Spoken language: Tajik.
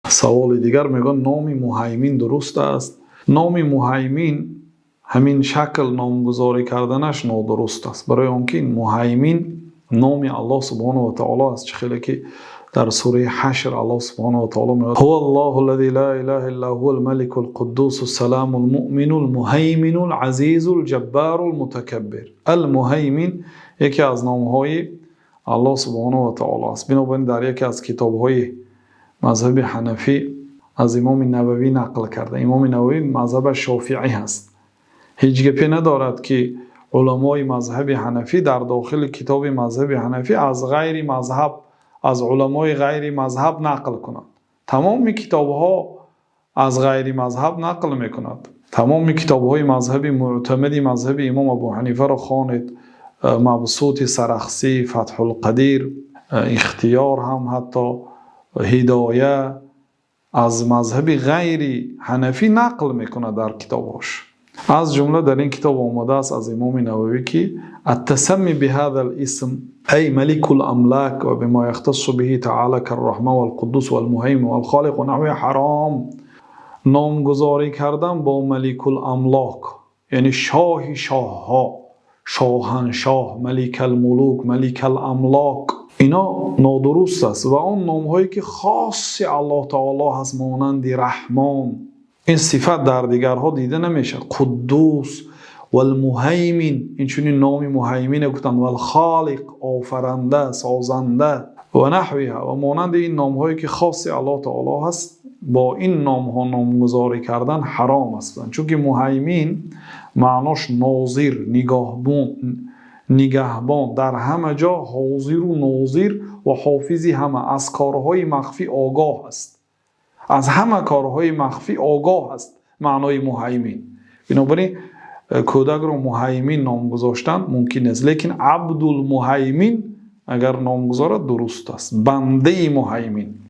Саволи дигар мегӯянд: номи Муҳаймин дуруст аст? Номи Муҳаймин ҳамин шакл номгузорӣ карданаш нодуруст аст, барои он ки Муҳаймин номи Аллоҳ субҳонаҳу ва таъоло аст. Чӣ хеле ки дар сураи Ҳашр Аллоҳ субҳонаҳу ва таъоло мегӯяд: هو الله الذي لا إله إلا هو الملك القدوس السلام المؤمن المهيمن العزيز الجبار المتكبر. Алмуҳаймин яке аз номҳои Аллоҳ субҳонаҳу ва таъоло аст. Бинобар ин дар яке аз китобҳои мазҳаби ҳанафӣ аз Имоми Нававӣ нақл карда. Имоми Нававӣ мазҳабаш шофиӣ ҳаст. Ҳеҷ гапе надорад, ки уламои мазҳаби ҳанафӣ дар дохили китоби мазҳаби ҳанафӣ аз ғайри мазҳаб, аз уламои ғайри мазҳаб нақл кунанд. Тамоми китобҳо аз ғайри мазҳаб нақл мекунад. Тамоми китобҳои мазҳаби мӯътамади мазҳаби Имом Абу Ҳанифаро хонед: Мабсути Сарахсӣ, Фатҳулқадир, Ихтиёр, ҳам ҳатто Ҳидоя аз мазҳаби ғайри ҳанафӣ нақл мекунад дар китобҳош. Аз ҷумла дар ин китоб омадааст аз Имоми Нававӣ, ки التسمي بهذا الاسم، أي ملك الأملاك وبما يختص به تعالى كالرحمن والقدوس والمهيمن والخالق ونحوه حرام. Номгузорӣ кардан бо Маликул Амлок, яъне шоҳи шоҳҳо, шоҳаншоҳ, Маликалмулук, Маликал Амлок, ино нодуруст аст ва он номҳое ки хоси Аллоҳ таоло ҳаст, монанди Раҳмон, ин сифат дар дигарҳо дида намешавад, Қуддус валмуҳаймин, инчунин номи Муҳаймина гуфтанд, валхолиқ, офаранда, созанда, ва наҳвиҳа, ва монанди ин номҳое ки хоси Аллоҳ таоло ҳаст, бо ин номҳо номгузорӣ кардан ҳаром аст. Чунки Муҳаймин маънош нозир, нигоҳбон, нигаҳбон, дар ҳама ҷо ҳозиру нозир ва ҳофизи ҳама, аз корҳои махфӣ огоҳ аст, аз ҳама корҳои махфӣ огоҳ аст маънои Муҳаймин. Бинобар ин кӯдакро Муҳаймин ном гузоштан мумкин нест, лекин Абдулмуҳаймин агар ном гузорад, дуруст аст, бандаи Муҳаймин.